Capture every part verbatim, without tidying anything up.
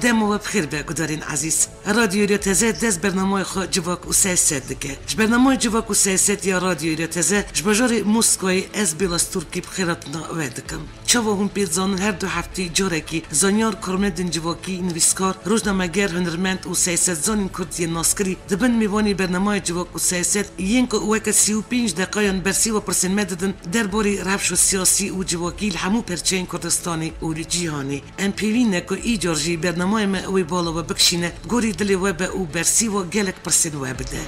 Dema we bi xêr be gudarên ezîz. Radyoya Rêya Teze dest bernameyê xwe Civak û Siyaset dike. Ji bernameyê Civak û Siyaset ya Radyoya Rêya Teze ji bajarê Moskayê ez Bêla Stûrkî bi xêrhatina we dikim. Çawa hûn pê dizanin, her du heftî carekî zanyar, karmendên civakî, nivîskar, rojnameger, hunermend û siyasetzanên kurd yên naskirî dibin mêvanî bernameyê Civak û Siyaset yên ku weke sî û pênc deqayan bersîva pirsên me didin derbarê rewşa siyasî û civakî li hemû perçeyên Kurdistanê û li cîhanê. Em pêwî ne ku îcar jî bernameyê me wê bala we bikişîne, gorî dilê we be û bersîva gelek pirsên we bide.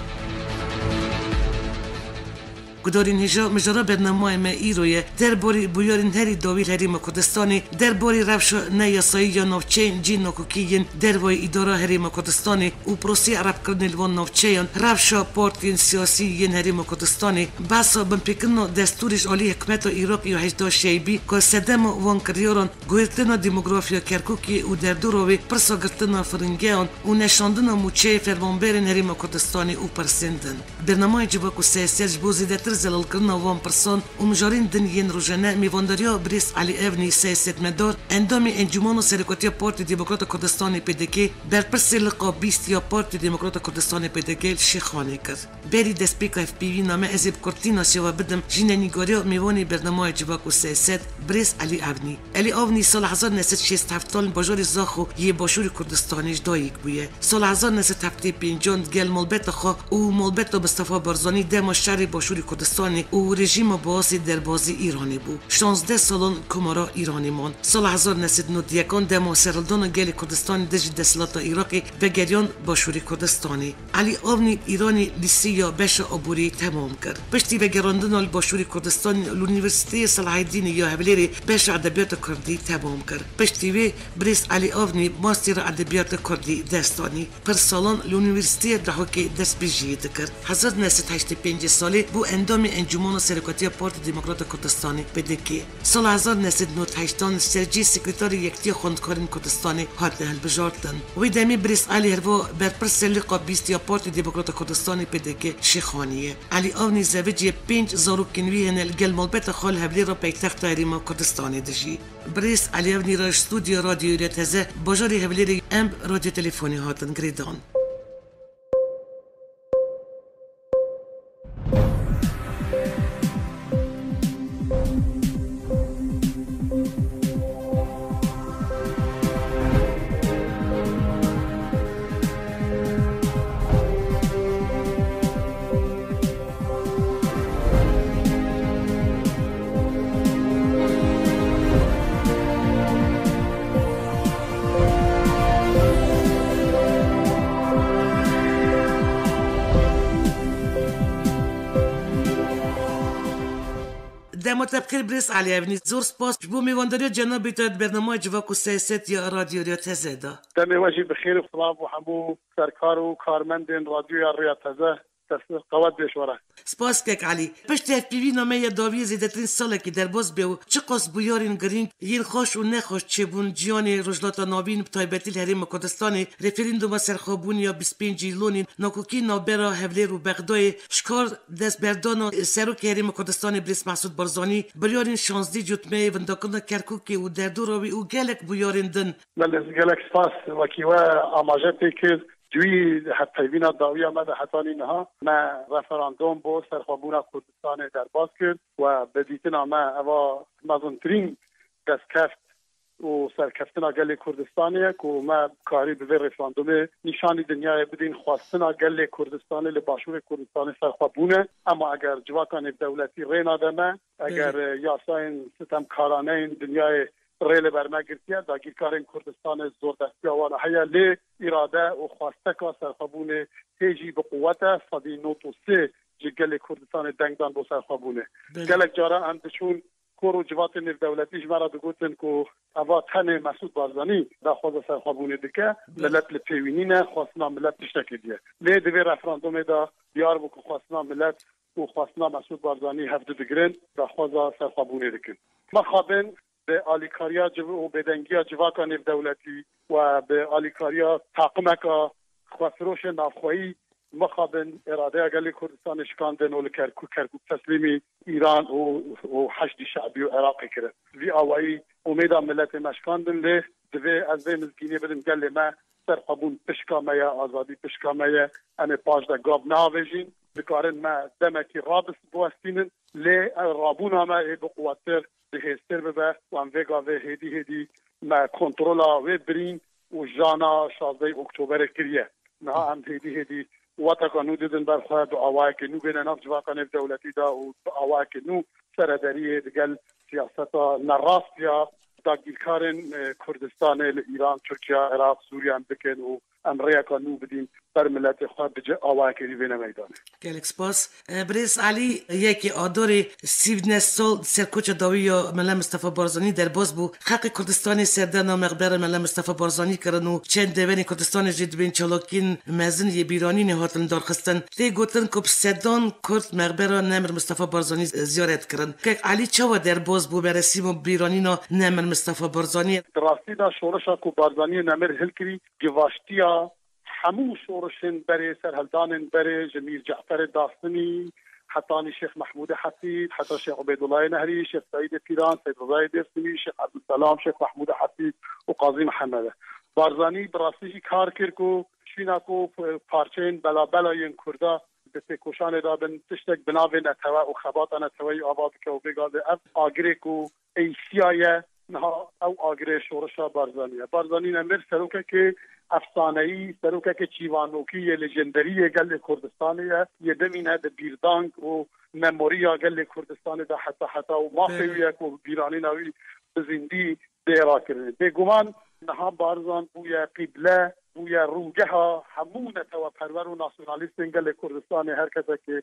Gudarên hêja, mijara bernameyê me îro ye derbarê bûyerên herî dawî li Herêma Kurdistanê, derbarê rewşa neyasayî ya navçeyên cihê nakokî yên dervayî îdara Herêma Kurdistanê û proseyê erebkirinê li van navçeyan, rewşa partiyên siyasî yên Herêma Kurdistanê, behsa binpêkirina destûrê ji alî hikûmeta Iraqê ya hejda Şeybî ku sedema van kiryaran guhertina demografiya Kerkûkê û derdora wê, pirsa girtina firingeyan û neşandina mûçeyê fermanberên Herêma Kurdistanê û pirsên din. Bernameyê Civak û Siyaset ji bo zêdetir zelalkirina van pirsan û mijarên din yên rojane mêvandariya birêz Elî Evnî, siyasetmedar, endamê Encûmena Serokatiya Partiya Demokrata Kurdistanê, P D K, berpirsê liqa bîst ya Partiya Demokrata Kurdistanê, P D K, li Şêxanê kir. Berî destpêka hevpeyvîna me ez ê bi kurtî nasiya we bidim jî nîgariya mêvanê bernameyê Civak û Siyaset, birêz Elî Evnî. Elî Avnî sala hezar neh sed şêst û heft li bajarê Zaxo yê Başûrê Kurdistanê ji dayik bûye. Sala hezar neh sed heftê pêncan digel malbeta xwe û malbeta Mistefa Barzanî dema şerê Başûrê Kurdistanê û rejîma Baasê derbazî Îranê bû. Şazdeh salan komara Îranê man. Sala hezar neh sed nod yekan dema serhildana gelê Kurdistanê dijî desthilata Iraqê vegeriyan Başûrê Kurdistanê. Elî Avnî Îranê lîseya beşa aboriyê temam kir. Piştî vegerandina li Başûrê Kurdistanê li Unîversîteyê Selahedînê ya Hewlêrê beşa edebiyata kurdî temam kir. Piştî wê birêz Elî Avnî mastera edebiyata kurdî dest anî. Pir salan li Unîversîteya Dehokê dest bi jiyê dikir. Hezar neh sed heştê pêncê salê bû endamê Encûmena Serokatiya Partiya Demokrata Kurdistanê, P D K. Sala hezar neh sed nod heştan li ser cihê sekreterê Yekitiya Xwendkarên Kurdistanê hatine hilbijartin. Wê demê birêz Elî herva berpirsê liqa bîst ya Partiya Demokrata Kurdistanê, P D K, Şêxanê ye. Elî Avnî zewicî ye, pênc zarokên wî hene, li gel malbeta xwe li Hewlêra paytexta Herêma Kurdistanê dijî. Birêz Elî Evnî re ji stûdyoya Radyoya Rêya Teze, bajarê Hewlêrê em bi radyo telefonê hatin girêdan. Dema te bi xêr birêz Elî Evnî. Zor spas ji bo mêvandariya cenabê te di bernameya Civak û Siyaset ya Radyoya Rêya Teze de. Demê we jî bi xêr û silav û hemû serkar û karmendên Radyoya Rêya Teze. Dest qewet bê ji we re. Spas kek Elî. Piştî hevpeyvîna me ya dawiyê zêdetirîn salekî derbas bê û çiqas bûyerên girîng yên xweş û nexweş çêbûn ciyanê Rojhilata Navîn, bi taybetî li Herêma Kurdistanê, referanduma serxwebûnê ya bîst pêncî Îlonê, nakokî navbera Hewlêr û Bexdayê, ji kar destberdana Serokê Herêma Kurdistanê Birêz Mesûd Barzanî, biryarên şazdî Cotmeyê, vindakirina Kerkûkê û derdora wî û gelek bûyerên din. Belê, gelek spas, wekî we amaje tê kir. Di wî hevpeyvîna dawiya me de hetanî niha me referandûm bo serxwebûna Kurdistanê derbas kir û bi dîtina me eva mezintirîn destkeft û serkeftina gelê Kurdistanê ye ku me karî bi vê referandûmê nîşanî dinyayê bidîn xwestina gelê Kurdistanê li Başûrê Kurdistanê serxwebûn e. Ema eger civaka nêvdewletî rê nade me, eger Belê. yasayên sitemkaraneyên dinyayê rê li ber me girtiye, dagîrkarên Kurdistanê zordestiya wan heye, lê îrade û xwesteka serxwebûnê hê jî bi quwet e, sedî nod û sê ji gelê Kurdistanê deng dan bo serxwebûnê. Belê. Gelek cara em diçûn kor û civatên nêvdewletî ji me re digotin ku eva tenê Mesûd Barzanî daxwaza serxwebûnê dike, Belê. milet li pê wî nîne, xwestina milet tiştekê diye. Lê di vê referandumê de diyar bû ku xwestina milet û xwestina Mesûd Barzanî hevdu digirin, daxwaza serxwebûnê dikin. Mixabin bi alîkariya civ û bêdengiya civaka nêvdewletî we bi alîkariya taqimeka xwefiroşên navxweyî mixabin îradeya gelê Kurdistanê şikandin û li Kerkûk, Kerkûk teslîmî Îran û, û Heşdî Şebî û Iraqê kirin. Vî awayî umêda miletê me şikandin, lê divê ez vê mizgîniyê bidim gelê me, ser xwe bûn pişka me ye, azadî pişka me ye, em ê paş de gav neavêjîn, dikarin me demekî rabis biwestînin, lê ev rabûna me ê biquwettir, bihêztir bibe û em vê gavê hêdî hêdî me kontrola wê birîn û jana şazdehê Oktoberê kiriye. Niha em hêdî hêdî wateka nû didin ber xwe, bi awayekê nû bêne nav civaka nêvdewletî de û bi awayekê nû serederiyê digel siyaseta nerast ya dagirkarên, e, Kurdistanê li Îran, Tirkiye, Iraq, Sûriye em bikin û em rêyeka nû bidîn ber miletê xwe bi cih awayekê nû bêne meydanê. Gelek spas. E, Birêz Elî, yekê Adorê sî û neh sal serkoça dawî ya Mele Mistefa Barzanî derbas bû. Xelkê Kurdistanê serdana mexbera Mele Mistefa Barzanî kirin û çend deverên Kurdistanê jî di bin çalakiyên mezin yê bîranînê hatin darxistin. Tê gotin ku bi sedan Kurd mexbera Nemir Mistefa Barzanî ziyaret kirin. Kek Elî, çawa derbas bû merasîma bîranîna Nemir Mistefa Barzanî? Di rastî de şoreşa ku Barzanî û Nemir hilkirî, givaştiya hemû şorişên berê, serhildanên berê, ji Mîr Ceferê Dasinî, hetanî Şêx Mehmûdê Hesîd, heta Şêx Ubeydullahê Nehrî, Şêx Seîdê Pîran, Seyd Rizayê Dêrsimî, Şêx Ebdulselam, Şêx Mehmûdê Hesîd û Qazî Mihemed e. Barzanî bi rastî jî kar kir ku şîna ku parçeyên belabela yên Kurda di têkoşanê de bin, tiştek bi navê netewe û xebata neteweyî ava bike û vê gavê ev agirê ku Êşiya ye, niha ew agirê şoreşa Barzanî ye. Barzanî Nemir serokekê efsaneyî, serokekê çîvanokî yê lejenderî yê gelê Kurdistanê ye, yê bimîne di bîrdang û memoriya gelê Kurdistanê de heta heta û mafê wî ye ku bîranîna wî bi zîndî dê rakirinê. Bêguman niha Barzan bûye qîble, bûye rûgeha hemû neteweperwer û nasyonalîstên gelê Kurdistanê. Her kesekê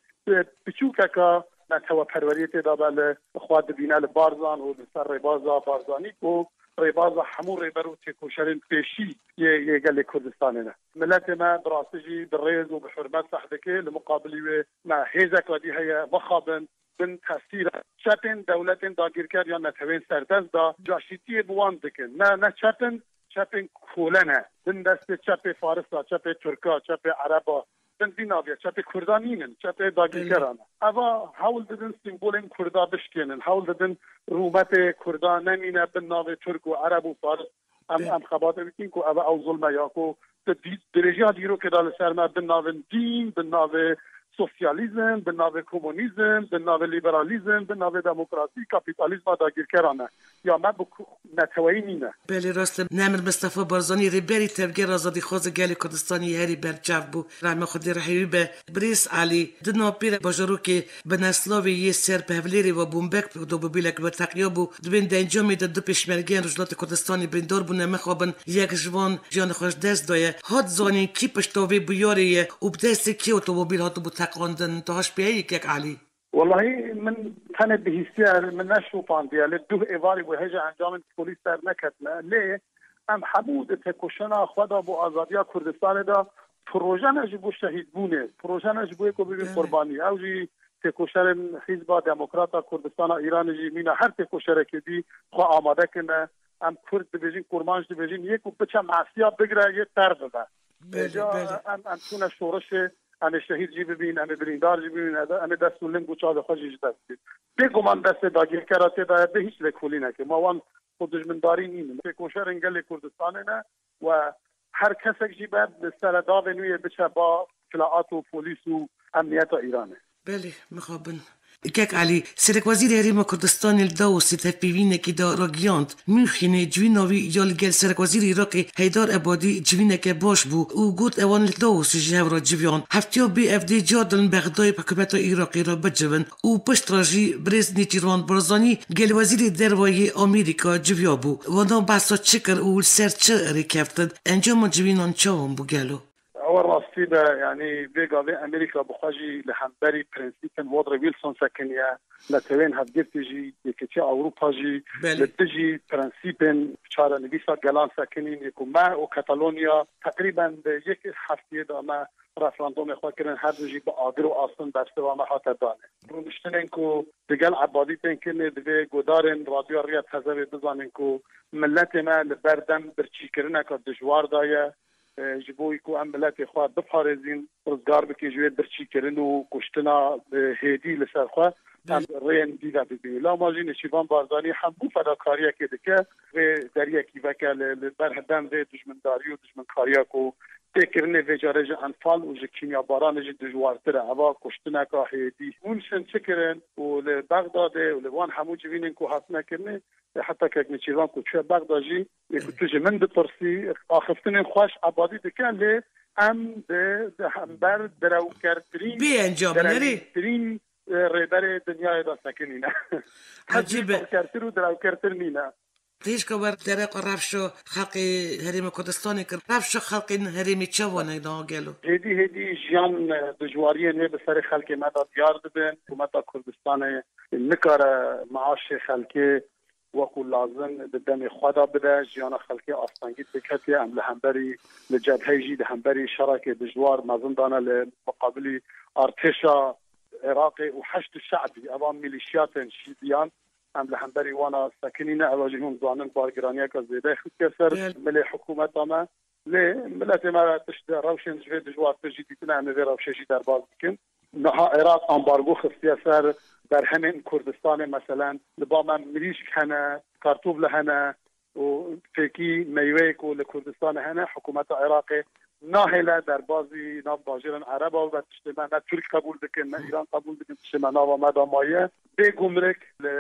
piçûkeka neteweperweriyê tê de be, li xwe dibîne li Barzan û li ser rêbaza Barzanî ku rêbaza hemû rêber û têkoşerên pêşî yê, yê gelê Kurdistanê ne. Miletê me bi rastî jî bi rêz û bi hurmet feh dike. Li muqabilî wê me hêzek wedî heye, mixabin, bin tesîr e. Çepên dewletên dagîrker ya netewên serdest de caşîtiyê bi wan dikin. Ne, ne çep in, çepên kole ne. Bin destê çepê Farisa, çepê Tirka, çepê Ereba, bin vî navê çepê Kurda nînin, çepê dagîrkeran e. Eva hewl didin sîmbolên Kurda bişkênin, hewl didin rûmetê Kurda nemîne bin navê Tirk û Ereb û Faris. Em, em xebatê dikin ku ev ew zulm e ya ku di dî-, dirêjiya dîrokê de li ser me bi navên dîn, bi navê sosyalîzm, bi navê komunîzm, bi navê lîberalîzm, bi navê demokrasî, kapîtalîzma dagîrkeran e. Ya me bi ku-, neteweyî nîne. Belê rast e. Nemir Mistefa Barzanî rêberî tevgera azadîxwazê gelê Kurdistanê yê herî berçav bû. Rehme Xwedê rehê wî be. Birêz Elî, di navbêra bajarokê Beneslavê yê ser bi Hevlêrê ve bombek otomobîlek ve teqiyabû. Di bin di encamê de du pêşmergeyên Rojhilatê Kurdistanê birîndar bûne, mixabin yek ji van jiyanê xwe ji dest daye. Hat zanîn kî pişta vê bûyerê ye û bi destê kê otomobîl hatibû teqandin? Tu haş pê heyî kek Elî? Wellahî min tenê bihîstiye, min neşopandiye. Lê duh êvarî bû, hêja encamên polîs derneketine. Lê em hemû di têkoşîna xwe de bo azadiya Kurdistanê de proje ne ji bo şehîdbûnê, proje ne ji bo yê ku bibî qurbanî. Ew jî têkoşerên Hizba Demokrata Kurdistana Îranê jî mîna her têkoşerekê dî xwe amade kirine. Em Kurd dibêjin, Kurmanc dibêjin, yê ku biçe masiya bigire, yê ter bibe. Belê, Hêja belê. Em, em çûne şoreşê, em ê şehîd jî bibîn, em ê birîndar jî bibîn, em ê, em ê dest û ling û çavê xwe jî ji dest bidin. Bêguman destê dagirkera tê de ye, bê hîç lêkolînekê. Ma wan xwe dijmindarî nînin. Têkoşerên gelê Kurdistanê ne we her kesek jî be bi seredavên wî yê biçe ba filaat û polîs û emniyeta Îranê. Belê, mixabin. Kek Elî, Serekwezîrê Herêma Kurdistanê li Davosê tevpêvînekî de ragihand, Münxenê civîna wî ya li gel Serekwezîrê Iraqê Heydar Ebadî civîneke baş bû û got, ewan li Davosê ji hev re civiyan. Heftiya bê ev dê cardan Bexdayê bi hikûmeta Iraqê re bicivin û pişt re jî birêz Nêçîrvan Barzanî gelwezîrê derve yê Amerîka civiyabû. Wana behsa çi kir û li ser çi rêkeftin? Encama civînan çawan bû gelo? Ew rastî be, yanî vê gavê Amerîka bi xwe jî li hemberî prensîpên Woodrow Wilson sekiniye, Neteweyên Hevgirtî jî, Yekîtiya Ewropa jî Belê. Li dijî prensîpên çarenivîsa gelan sekinîn, yê ku me û Katalonya teqrîben di yek heftiyê de me referandumê xwe kirin, her du jî bi agir û astin bersiva me hate danê. Rûniştinên ku digel Ebadî tên kirinê, divê guhdarên Radyoya Riya Teze vê bizanin ku miletê me li ber dem birçîkirineka dijwar de ye. e, ji bo ku em miletê xwe biparêzin, rizgar bikin ji wê birçîkirin û kuştina, e, hêdî li ser xwe, em rêyên dî ve bibînin. Lewma jî Nêçîrvan Barzanî hemû fedakariyekê dike, vê deriyekî veke li, li ber dem vê dijmindarî û dijminkariya ku tê kirinê vê carê ji enfal û ji kîmyabaranê jî dijwartir e. Eva kuştineka hêdî. Hûn şin çi kirin û li Bexdadê û li wan hemû civînên ku hatine kirinê, e, heta kek Nêçîrvan ku çûye Bexda jî, e, ku tu ji min dipirsî, axiftinên xweş ebadî dike, lê em di, di hember direwkertirîn, Bê encam, nerê? direwîntirîn, e, rêberê dinyayê de sekinîne. Ecîb e. Hez ji û direwkertir nîne. Têjka wer dereqa rewşa xelkê Herêma Kurdistanê kir. Rewşa xelkên herêmê çawa ne da gelo? Hêdî hêdî jiyan, e, dijwariyên wê bi serê xelkê me de diyar dibin. Hikûmeta Kurdistanê nikare maaşê xelkê wekû lazim di demê xwe de bide. Jiyana xelkê astengî têketiye. Em li hemberî li cebheyê jî, li hemberî şerekê dijwar mezin dane li miqabilî artêşa Iraqê û Heşd û Şe'bî, eva milîşiyatên şîdiyan. Em li hemberî wana sekinîne, ewa jî hûn zanin bargiraniyeke zêde xiste ser Gel. milê hikûmeta me. Lê miletê me tişt rewşên ji vê dijwartir jî dîtine, em ê vê rewşê jî derbas bikin. Niha Iraq ambargo xistiye ser berhemên Kurdistanê, meselen, li ba me mirîşk hene, kartûf li hene û fêkî meyweyê ku li Kurdistanê hene, hikûmeta Iraqê nahêle derbazî nav bajêrên Ereba bibe. Tiştê me ne Tirk qebûl dikin, ne Îran qebûl dikin, tiştê me nava me de maye. Bê gumruk li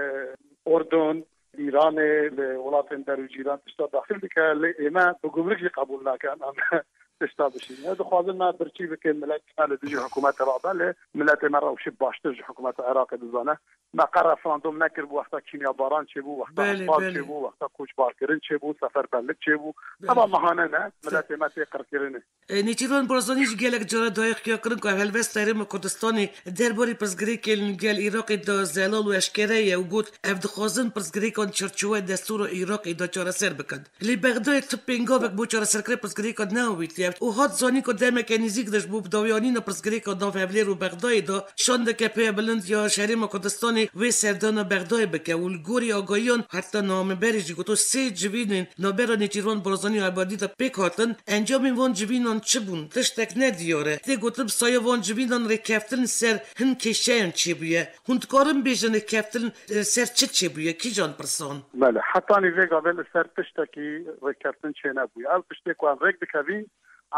Urdun, Îranê, li welatên derûcîran tişta daxil dike, lê ê me bi gumruk jî qebûl nakin em tişta bişînin. Ez dixwazin me birçî bikin, milet me li dijî hikûmetê rabe, lê miletê me rewşê baştir ji hikûmeta Iraqê dizane. Me qe referandum nekir, bi wexta kîmyabaran çêbû, wexta Belê, enfal belê. çêbû, wexta koçbarkirin çêbû, seferberlik çêbû. Belê. Eva mehane ne, Te- miletê me tê qirkirinê. E, Nêçîrvan Barzanî jî gelek cara daye xuyakirin ku ev helwesta Herêma Kurdistanê derbarê pirsgirêkên li gel Iraqê de zelal û eşkere ye û got, ev dixwazin pirsgirêkan çarçoweya destûra Iraqê de çareser bikin. Lê Bexdayê tu pêngavek bo çareserkirina pirsgirêka neawîtiye û hat zanîn ku demeke nêzîk de ji bo bidawiyanîna pirsgirêka nav hevlêr û Bexdayê de şandeke pêya bilind ya ji Herêma Kurdistanê wê serdana Bexdayê bike û li gorî agahiyan heta niha me berê jî goto sê civînên navbera Nêçîrvan Barzanî û Ebadî de pêk hatin, encamên van civînan çi bûn? Tiştek ne diyar e. Tê gotin bi saya van civînan rêkeftin ser hin kêşeyan çêbûye. Hûn dikarin bêjin rêkeftin, e, ser çi çêbûye? Kîjan pirsan? Belê, hetanî vê gavê li ser tiştekî rêkeftin çênebûye. Ew tiştê ku em rêk dikevîn,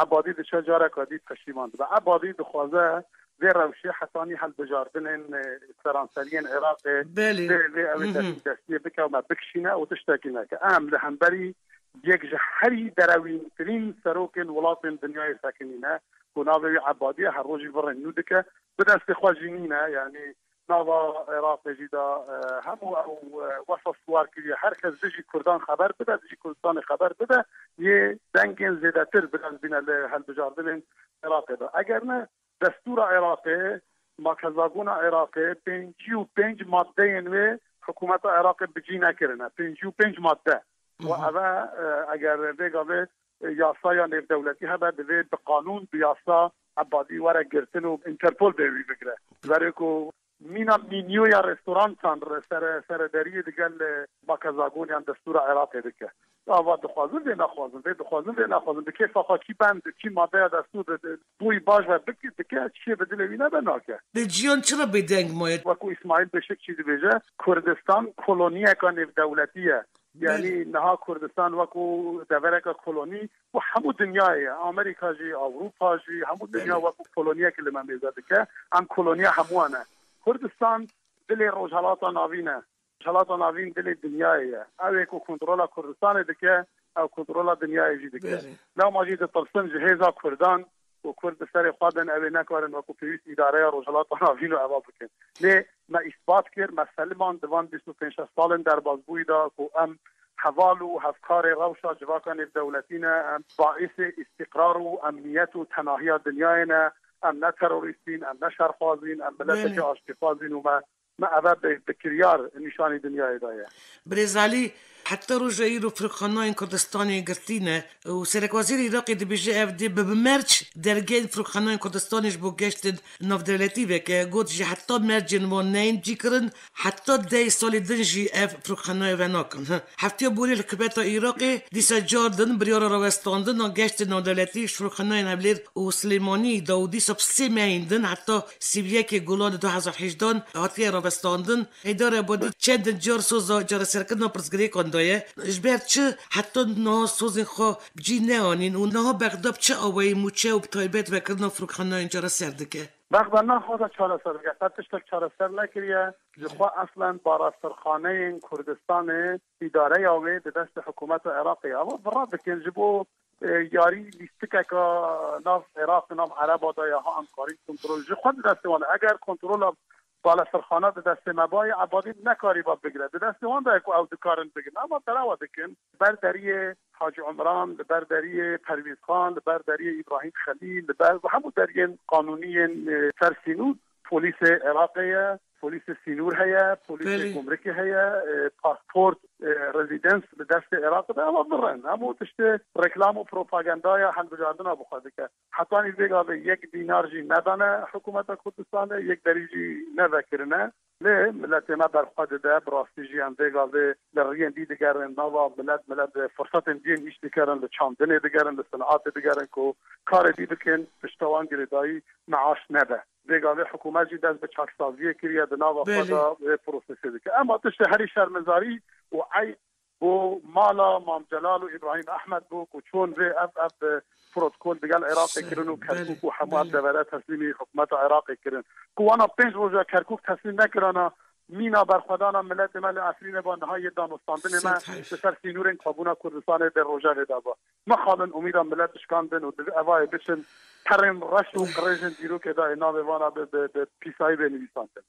Ebadî diçe careka dî peşîman dibe. Ebadî dixwaze vê rewşê hetanî helbijartinên, e, seranseriyên Iraqê Belê. vê, vê ew ê Mhm. destî destiyê bike û me bikişîne û tiştekî neke. Em li hemberî yek ji herî derewîntirîn serokên welatên dinyayê sekinîne, ku navê wî Ebadî ye, her rojî virên nû dike, bi destê xwe jî nîne, yanî nava Iraqê jî de, e, hemû ew, e, wesa siwar kiriye. Her kes dijî Kurdan xeber bide, dijî Kurdistanê xeber bide, yê dengên zêdetir bi dest bîne li helbijartinên Iraqê de. Eger ne, destûra Iraqê, makezagona Iraqê, pêncî û pênc maddeyên wê hikûmeta Iraqê bi cî nekirine. Pêncî û pênc madde. Û Aha. eve, e, eger vê gavê, e, yasaya nêvdewletî hebe, divê bi qanûn, bi yasa Ebadî were girtin û Interpol bê wî bigire. Berê ku mîna mînyoya restorantan re sere, serederiyê digel, e, makezagoniyan destûra Iraqê dike. Ava dixwazin vê naxwazin, vê dixwazin vê naxwazin. Bi kêfa xwe kî bend, kî madeya destûr de, de, boyî baş ve bik-, dike, çiyê bi dilê wî nebe nake. Lê ciyan çira bêdeng maye? Wekû Îsmaîl Beşikçî dibêje, Kurdistan koloniyeka nêvdewletî ye. Yanî Belê. niha Kurdistan wekû devereke kolonî û hemû dinyayê ye. Amerîka jî, Ewropa jî, hemû dinya Belê. wekû koloniyeke li me mêze dike. Em koloniya hemûyan e. Kurdistan dilê Rojhelata Navîn e. Rojhelata Navîn dilê dinyayê ye. Ew ê ku kontrola Kurdistanê dike, ew kontrola dinyayê jî dike. Belê. Lewma jî ditirsin ji hêza Kurdan û Kurd bi serê xwe bin, ew ê nekarin wekû pêwîst îdareya Rojhelata Navîn û eva bikin. Lê me îsbat kir, me selimand di van bîst û pênc şeş salên derbasbûyî de ku em heval û hevkarê rewşa civaka nêvdewletî ne, em baîsê îstîqrar û emniyet û tenahiya dinyayê ne, em ne terorîstîn, em ne şerxwazîn, em mileteke Belê. aştîxwazîn û me, me eve bi, bi kiryar nîşanî dinyayê daye. Birêz Elî, Heta roja îro firokxanayên Kurdistanê girtî ne û Serekwezîrê Iraqê dibêje ev dê bi, bi merc dergehên firokxanayên Kurdistanê ji bo geştên navdewletî veke. Got, ji heta mercên wan neyên cîkirin, heta dehê salê din jî ev firokxanayê venakin. Hi. Heftiya borî hikûmeta Iraqê dîsa car din biryara rawestandina geştên navdewletî ji firokxanayên Hewlêr û Silêmaniyê da û dîsa bi sê mehên din heta sî û yekê Gulanê du hezar hejdan hatiye rawestandin. Heyder Ebadî çendin car soza çareserkirina pirsgirêkan daye. Ji ber çi heta niha sozên xwe bi cî neanîn û niha Bexda bi çi awayî mûçe û bi taybet vekirina firokxanayên çareser dike? Bexda naxwaze çareser bike, qet tiştek çareser nekiriye. Ji xwe eslen parastirxaneyên Kurdistanê, îdareya wê di destê hikûmeta Iraqê ye. Ew vira dikin ji bo, e, yarî lîstikeka nav Iraq, nav Ereba de ya ha em karîn kontrol. Ji xwe di destê wan de. Eger kontrola balefirxana di destê me bayê, Ebadî nekarîba bigire. Di destê wan de ye ku ew dikarin bigrin. Ama berewa dikin. Li ber deriyê Hacî Umran, li ber deriyê Perwîz Xan, li ber deriyê Îbrahîm Xelîl, li ber hemû deriyên qanûnî yên, e, ser sînûr, polîsê Iraqê ye, polîsê sînûr heye, polîsê Belê. gumrikê heye, e, pasport, e, rezîdens li destê Iraqê de, ewa birin. Hemû tiştê reklam û propagandaya hilbijardina bi xwe dike. Hetanî vê gavê yek dînar jî nedane hikûmeta Kurdistanê, yek derî jî nevekirine. Lê miletê me berxwe dide, bi rastî jî em vê gavê li riyên dî digerin, nava milet, milet bi firsetên dî yên îş dikerin, li çandinê digerin, li sinatê digerin ku karê dî bikin, pişta wan girêdayî meaş nebe. Vê gavê hikûmet jî dest bi çaksaziyê kiriye, di nava xwe Belê. de vê prosesê dike. Ema tiştê herî şermizarî û eyb bo mala Mam Celal û Îbrahîm Ehmed bû ku çûn vê ev, ev, e, protokol digel Iraqê Şey, kirin û Kerkûk belê, û hemû ev belê. devere teslîmî hikûmeta Iraqê kirin. Ku wana pênc roja Kerkûk teslîm nekirana, mîna berxwedana miletê me li Efrînê ba niha yê danûstandinê me Sed heyf. li ser sînorên xwebûna Kurdistanê dê rojevê de ba. Mexabin umîda milet dişkandin û divê evayê biçin perên reş û qirêjên dîrokê de ê navê vana bi, bi, bi pîsayî bê nivîsandin.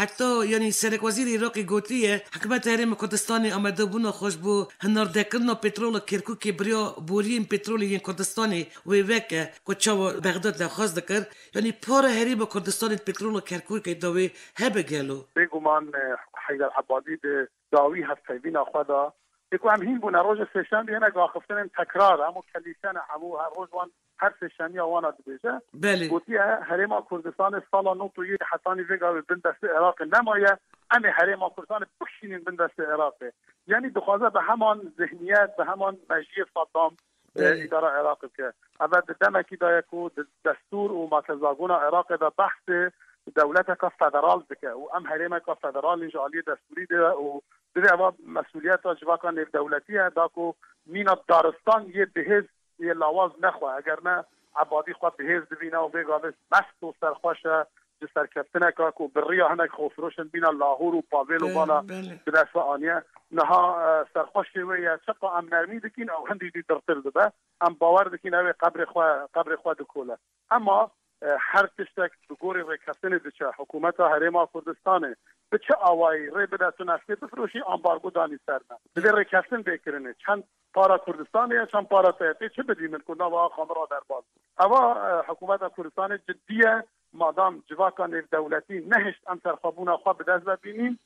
Heta, yanî, Serekwezîrê Iraqê gotiye, hikûmeta Herêma Kurdistanê amadebûna xwe ji bo hinardekirina petrola Kerkûkê bi riya boriyên petrolê yên Kurdistanê wê veke, ku çawa Bexdad daxwaz dikir, yanî, para Herêma Kurdistanê di petrola Kerkûkê de wê hebe gelo? Bêguman, e, Heyder Ebadî di dawî hevpeyvîna xwe de, ê ku em hîn bûne, roja sêşemiyê hinek axiftinên tekrar, hemû kelîşene, hemû her roj wan her sêşemiya wana dibêje. Belê. Gotiye, Herêma Kurdistanê sala nod û yek hetanî vê gavê bin destê Iraqê nemaye, em ê Herêma Kurdistanê bikişînin bin destê Iraqê. Yanî dixwaze bi heman zihniyet, bi heman mejiyê Saddam, e, Belê. îdara Iraqê bike. Eve di demekî de ye ku di destûr û makezagona Iraqê de behsê dewleteka federal dike û em herêmeka federal in ji aliyê destûrî de û divê eva mesuliyeta civaka nêvdewletî ye, da ku mîna daristan yê bihêz yê lawaz nexwe, eger ne Ebadî xwe bihêz dibîne û vê gavê mest û serxweş e ji serkeftineka ku bi riya hinek xwefiroşên mîna Lahûr û Pavêl û Belê, vana belê. bi dest ve aniye. Niha, e, serxweşê wê ye, çiqa em nermî dikîn, ew hindî dî dirtir dibe. Em bawer dikîn ew ê qebrê xwe, qebrê xwe dikole. Ema, e, her tiştek bi gorî rêkeftinê diçe, hikûmeta Herêma Kurdistanê bi çi awayî rê bide tu neftê bifiroşî, ambargo danî ser me. Divê rêkeftin bê kirinê. Çend para Kurdistanê ye, çend para te ye. Tê çi bidî min ku nava axa min ra derbas bû? Eva, e, hikûmeta Kurdistanê cidî ye. Madam civaka nêvdewletî nehişt em serxwebûna xwe bi dest ve bînîn,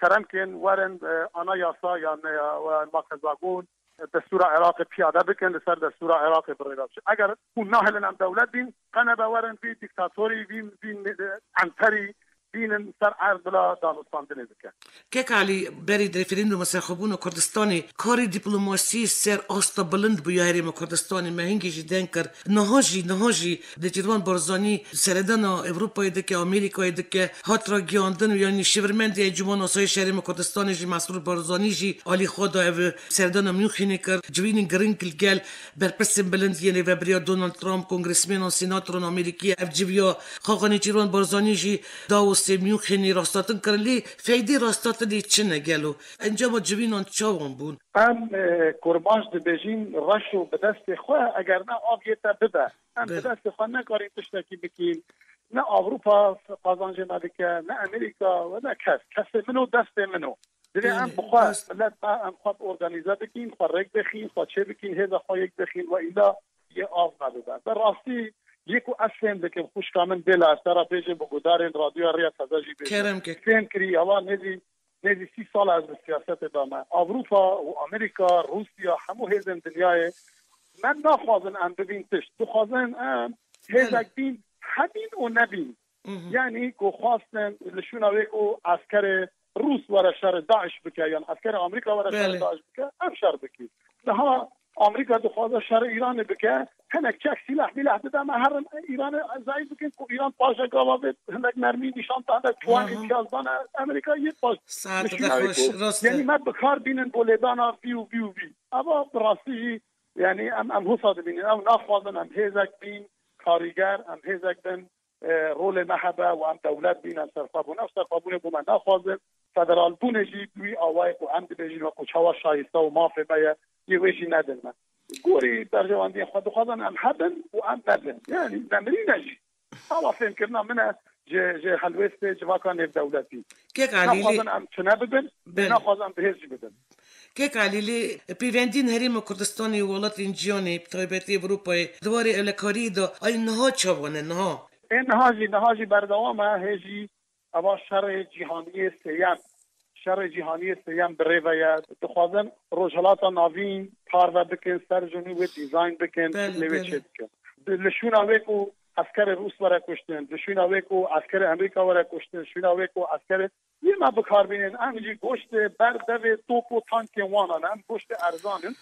kerem kin werin, e, anayasa yan, e, e, makezagon, e, destûra Iraqê piyade bikin, li ser destûra Iraqê bi rê ve biçin. Eger hûn nahêlin em dewlet bîn, qe nebe werin vî dîktatorî, vî, vî, e, enterî bînin ser erd bila danûstandinê bikin. Kek Elî, berî referandûma serxwebûna Kurdistanê, karê dîplomasî ser asta bilind bû ya Herêma Kurdistanê, me hingê jî deng kir. Niha jî, niha jî Nêçîrvan Barzanî seredana Ewropayê dike, Amerîkayê dike, hat ragihandin û yanî şêwirmendê Encûmena Asayîşa Herêma Kurdistanê jî Mesrûr Barzanî jî alî xwe da ev seredana Münxenê kir. Civînên giring li gel berpirsên bilind yên rêvebiriya Donald Trump, kongresmenan, senatoran Amerîkî ev civiya xaxa Nêçîrvan Barzanî jî Davosê, Münxenê rastatin kirin. Lê feydê rastatinê çi ne gelo? Encama civînan çawan bûn? Em, e, kurmanc dibêjin, reş û bi destê xwe, eger ne av yê te bibe. Em bi Be- destê xwe nekarîn tiştekî bikîn. Ne Ewropa qazancê me dike, ne Amerîka, ne kes. Kesê min o, destê min o. Divê em Belê, bi xwe, rast. milet me, em xwe bi organîze bikîn, xwe rêk bixîn, xwe çê bikîn, hêza xwe yek bixîn, we îla yê av me bibe. Bi rastî, yê ku ez fêm dikim, xwişka min Bêla, ez te re bêjim, bi gudarên radyoya Rêya Teze jî bêjim. Kerem ke. Fêm kirî, ewa nêzî Nêzî sî sal e ez bi siyasetê de me. Ewropa û Amerîka, Rûsya, hemû hêzên dinyayê me naxwazin em bibîn tişt. Dixwazin em hêzek bîn, hebîn û nebîn. Yanî ku xwastin li şûna wê ku eskerê Rûs were şerê DAIŞ bike, yan eskerê Amerîka were şerê DAIŞ bike, em şer bikîn. Niha Amerîka dixwaze şerê Îranê bike, hinek çek sîleh mîleh bide me herin Îranê zayîf bikin ku Îran paşe gava vê hinek mermî nîşan da, hinek çuwan îmtiyaz dane Amerîka yê paş. Saet li şûna wê ku, rast e. Yanî me bi kar bînin bo lêdana vî û vî û vî. Eva bi rastî jî, yanî em, em hosa dibînin. Ew naxwazin em hêzek bîn karîger, em hêzek bin, e, rolê me hebe û em dewlet bîn, em serxwe bûn. Ev serxwebûnê bo me naxwazin. Federalbûnê jî bi wî awayê ku em dibêjin wekû çawa şayîste û mafê me ye, yê wê jî nedin me. Gorî berjewendiyên xwe dixwazin em hebin û em nebin. Yanî nemirîne jî. Awa fêmkirina min e ji, ji helwêstê civaka nêvdewletî. Kek Alîlî. Naxwazin em tune bibin, naxwazin em bi hêz jî bibin. Kek Alîlî, pêvendiyên Herêma Kurdistanê û welatên cîhanê, bi taybetî Ewropayê, di warê ewlekariyê de ay niha çawa ne, niha? Ê niha jî, niha jî berdewam e, hê jî eva şerê cîhaniyê sêyem. Şerê cîhaniyê sêyem bi rê ve ye. Dixwazin Rojhilata Navîn parve bikin, ser ji nû wê dîzayn bikin, şiklê wê çê bikin. Li şûna wê ku eskerê Rûs were kuştin, li şûna wê ku eskerê Amerîka were kuştin, şûna wê ku eskerê Yê me bi kar bînin, em jî goştê ber devê top û tankên wan an, em goştê erzan in.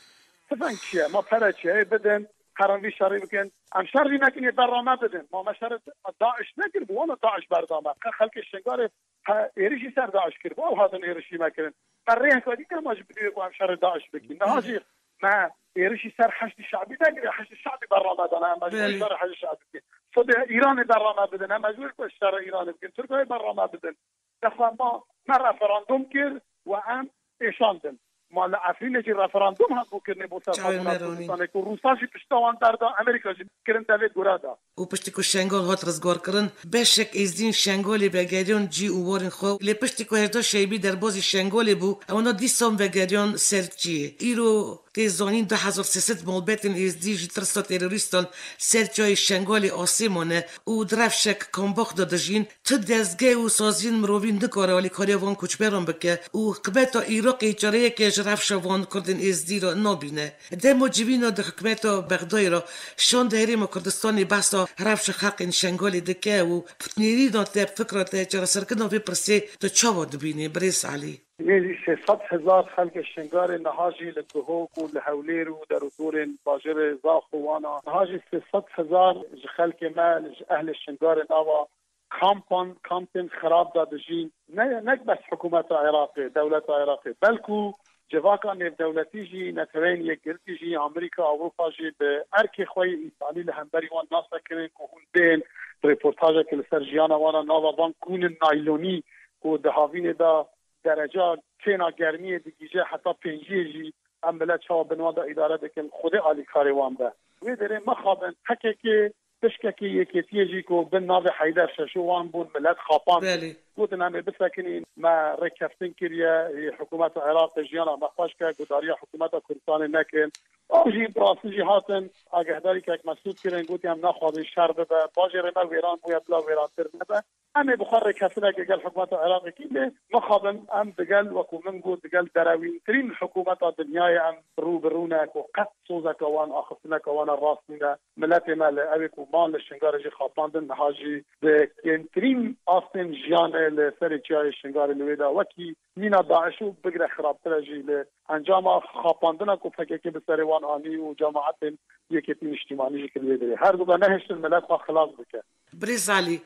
Tifeng çi ye? Ma pere çi ye? Ê bidin, herin vî şerî bikin. Em şer jî nekin, yê berra me bidin. Ma me şerê DAIŞ nekir, bi wana DAIŞ berda me. Qe xelkê Şingalê he êrişî ser DAIŞ kir, bi ew hatin êrişî me kirin. Me rêheka dî kir, ma ji bidî ku em şerê DAIŞ bikin. Niha jî me êrişî ser Heşdî Şebî nekir, Heşdî Şebî berra me dana, em mecbûr şerê Heşdî Şebî bikin. Sodê Îranê berra me bidin, em mecbûr ku şerê Îranê bikin. Tirkiyeyê berra me bidin. Dixwe ma, me referandum kir û em êşandin. Ma li Efrînê jî referandum hebû kirinê bo serxwebûna Kurdistanê ku Rûsa jî pişta wan derda, Amerîka jî kirin devê gure da. Û piştî ku Şengal hat rizgarkirin, beşek êzdîn Şengalê vegeriyan cî û warên xwe. Lê piştî ku hejda Şeybî derbazî Şengalê bû, ewana dîsan vegeriyan ser ciyê. Îro tê zanîn du hezar sê sed malbetên êzdî ji tirsa terorîstan ser çiyayê Şengalê asê mane û di rewşek kambax de dijîn. Tu dezgeh û saziyên mirovî nikare alîkariya van koçberan bike û hikûmeta Iraqê çareyeke ji rewşa van kurdên êzdî re nabîne. Dema civîna di hikûmeta Bexdayê re şand herêma Kurdistanê behsa rewşa xelkên Şengalê dike û bi nêrîna te, fikra te, çareserkirina vê pirsê tu çawa dibînî, birêz Elî? Nêzî sê sed hezar xelkê Şingalê niha jî li Duhok û li Hewlêr û derûdorên bajêrê Zax û Wana, niha jî sê sed hezar ji xelkê me, ji ehlê Şingalê nava kampan, kampên xirab de dijîn. Ne, nek bes hikûmeta Iraqê, dewleta Iraqê, belkû civaka nêvdewletî jî, Neteweyên Yekgirtî jî, Amerîka, Ewropa jî bi erkê xwe yê însanî li hemberî wan nasekirin ku hûn bên rêportajekê li ser jiyana wan a, nava van kûnin naylonî ku di havînê de dereca kêna germiyê digihîje heta pênciyê jî, em milet çawa bin wan de îdare dikin, Xwedê alîkarê wan be. Wê derê mixabin P K K pişkekî yekêtiyê jî ku bin navê Heyder Şeşo wan bûn, milet xapand. Belê. Gotin, em ê bisekinîn, me rêkeftin kiriye, hikûmeta Iraqê jiyana me xweş ke, gudariya hikûmeta Kurdistanê nekin. Ew jî bi rastî jî hatin, agahdarîkek me sûd kirin, gotiye, em naxwazin şer bibe, bajêrê me wêran bûye, bila wêrantir nebe. Em ê bi xwe rêkeftinekê gel hikûmeta Iraqê kî, lê mixabin em digel, wekû min got, digel derewîntirîn hikûmeta dinyayê em rû bi rû ne, ku qet sozeke wan, axiftineke wan a rast nîne. Miletê me li ew ê ku man li Şingalê jî xapandin, niha jî di kêmtirîn astên jiyanê li serê çiyayê Şingalê li wê de wekî mîna DAIŞ û bigre xirabtir e jî li encama xapandina ku P K K bi serê wan anî û cemaetên yekêtî niştîmanî jî kir wê derê. Her du de nehiştin milet xwe xilas bike. Birêz Elî,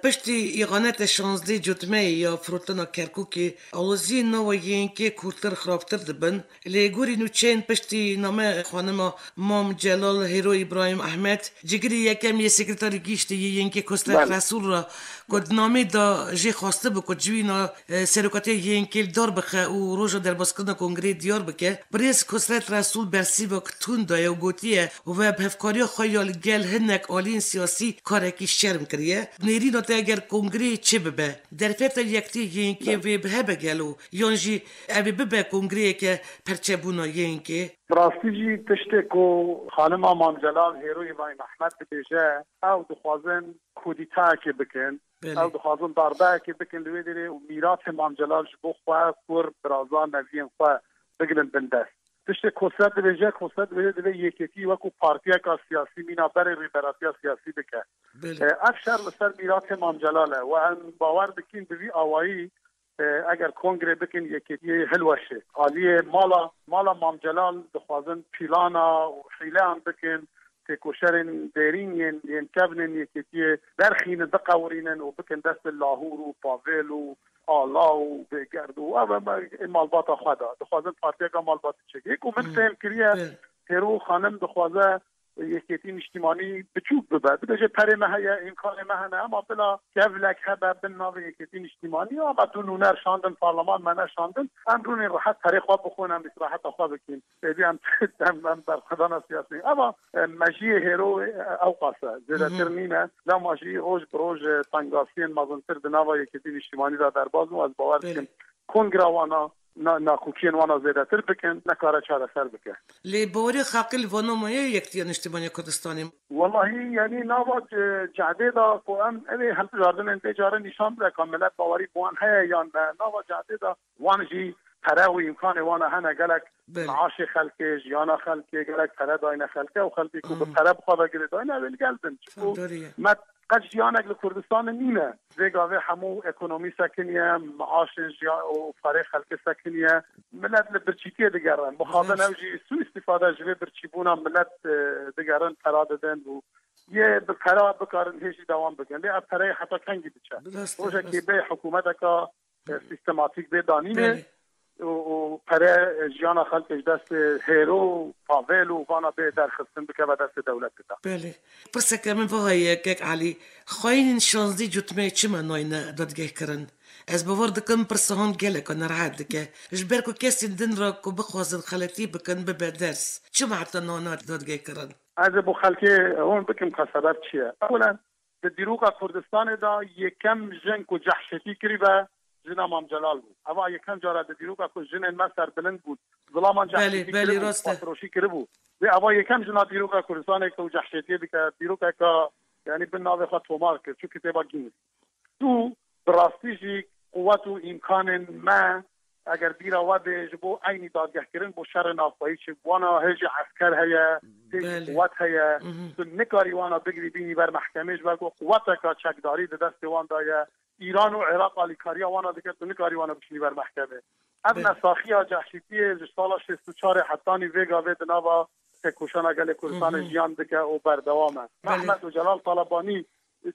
piştî îxanetê şazdeh cotmeyê ya firotina Kerkûkê, aloziyên nava Y N K kûrtir, xirabtir dibin. Lê gorî nûçeyên piştî name xanima Mam Celal Hêro Îbrahîm Ehmed, cigirê yekem yê sekreterê giştî yê Y N K Kosret Resûl re, ku di namê de jê xwestibû ku civîna, e, serokatiyê Y N K li dar bixe û roja derbazkirina kongreyê diyar bike, birêz Kosret Resûl bersîvek tund daye û gotiye, we bi hevkariya xwe ya li gel hinek aliyên siyasî karekî şer kiriye. Nêrîna te eger kongreyê çê bibe, derfeta yektî Y N K vê bi hebe gelo, yan jî ev ê bibe kongreyeke perçebûna Y N K? Bi rastî jî tiştê ku xanima Mam Celal Hêroyê May Mehmet dibêje, ew dixwazin kudîtayekê bikin, Belê. Ew dixwazin darbeyekê bikin li wê derê û mîratê Mam Celal ji bo xwe, kur, biraza, neviyên xwe bigrin bin dest. Tiştê Kosret dibêje, Kosret dibêje divê yekêtî wekû partiyeka siyasî mîna berê rêberatiya siyasî bike. Belê. E, ev şer li ser mîratê Mam Celal e û em bawer dikin bi vî awayî, e, eger kongre bikin yekêtiyê hilweşê. Aliyê mala, mala Mam Celal dixwazin pîlana û hîleyan bikin, têkoşerên dêrîn yên, yên kevnên yekêtiyê derxînin, biqewirînin û bikin destê lahûr û pavêl û ala û bêgerd û ev, ev, ev malbata xwe da. Dixwazin partiyeka malbatî çêke. Ku min Hmm. fêm kiriye, Belê. Hêro xanim dixwaze yekêtî niştimanî biçûk bibe. Bidêje perê me heye, îmkanê me hene, ema bila kevlek hebe bin navê yekêtî niştimanî, ama tu nûner şandin, parleman me neşandin, em rûnên rehet perê xwe bixwin, em îstiraheta xwe bikin. Êdî em, em, em berxwedana siyasî. Ema, e, mejiyê Hêro, e, ew qas e. Zêdetir Hı hı. nîne. Lema jî roj bi roj, e, tengasiyên mezintir di nava yekêtî niştimanî de derbas bû. Ez bawer Belê. dikim kongra wana, na-, nakokiyên wana zêdetir bikin, nekare çareser bike. Lê bawerî xelkê li vana maye yektiya niştimanî ya Kurdistanê? Wellahî, yanî nava, e, cehdê de ku em ev ê hilbijartinên vê carê nîşan bide ka milet bawerî bi wan heye yan ne. Nava cehdê de wan jî pere û îmkanê wana hene, gelek Belê. maaşê xelkê, jiyana xelkê, gelek pere dayne xelkê û xelkê ku bi Hmm. pere bi xwe ve girêdayne, ew ê li gel bin. Çiku Fehmdarî ye. me qet jiyanek li Kurdistanê nîne. Vê gavê hemû ekonomî sekiniye, maaşên jiya û perê xelkê sekiniye. Milet li birçîtiyê digerin. Mixabin Rast. ew jî sû îstîfade ji vê birçîbûna milet, e, digerin, pera didin û yê bi pera bikarin hê jî dewam bikin. Lê ev pereyê heta kengî diçe? Rast e, Rojekê rast. bê hikûmeteka, e, sîstematîk bê danînê Belê. û, û pere, e, jiyana xelkê ji destê Hêro, pavêl û vana bê derxistin, bikeve destê dewletê de. Belê. Pirseke min va heye, kek Elî, xwayînên şazdî cotmeyê çima nayne dadgehkirin? Ez bawer dikim pirsa hûn geleka nerehet dike. Ji ber ku kesên din re ku bixwazin xeletî bikin bibe ders. Çima heta niha nayne dadgehkirin? Ez ê bo xelkê hûn bikim ka sebeb çi ye. Ewlen, di dîroka Kurdistanê de yekem jin ku cehşetî kirî ve jina Mam Celal bû. Eva yekem cara di dîroka ku jinên me serbilind bûn. Zilaman Belê, cehşetî belê, kiribû, rast e. xwefiroşî kiribû. Vê eva yekem jina dîroka Kurdistanê ku cehşetiyê dike, dîrokeka, yanî bin navê xwe tomar kir, çû kitêba Guinness. Tu bi rastî jî quwet û îmkanên me, eger bîra we bê, ji bo eynî dadgehkirin bo şerê navxweyî çi, wana hê jî esker heye, hê jî Belê. quwet heye, Mhm. tu nikarî wana bigirî bînî ber mehkemê, ji ber ku quweteka çekdarî di destê wan de ye. Îran û Iraq alîkariya wana dike, tu nikarî wana bişînî ber mehkemê. Ev Belê. nesaxiya cehşîtiyê ji sala şêst û çarê hetanî vê gavê di nava têkoşana gelê Kurdistanê Mhm. jiyan dike û berdewam e. Belê. Mehmet û Celal Talebanî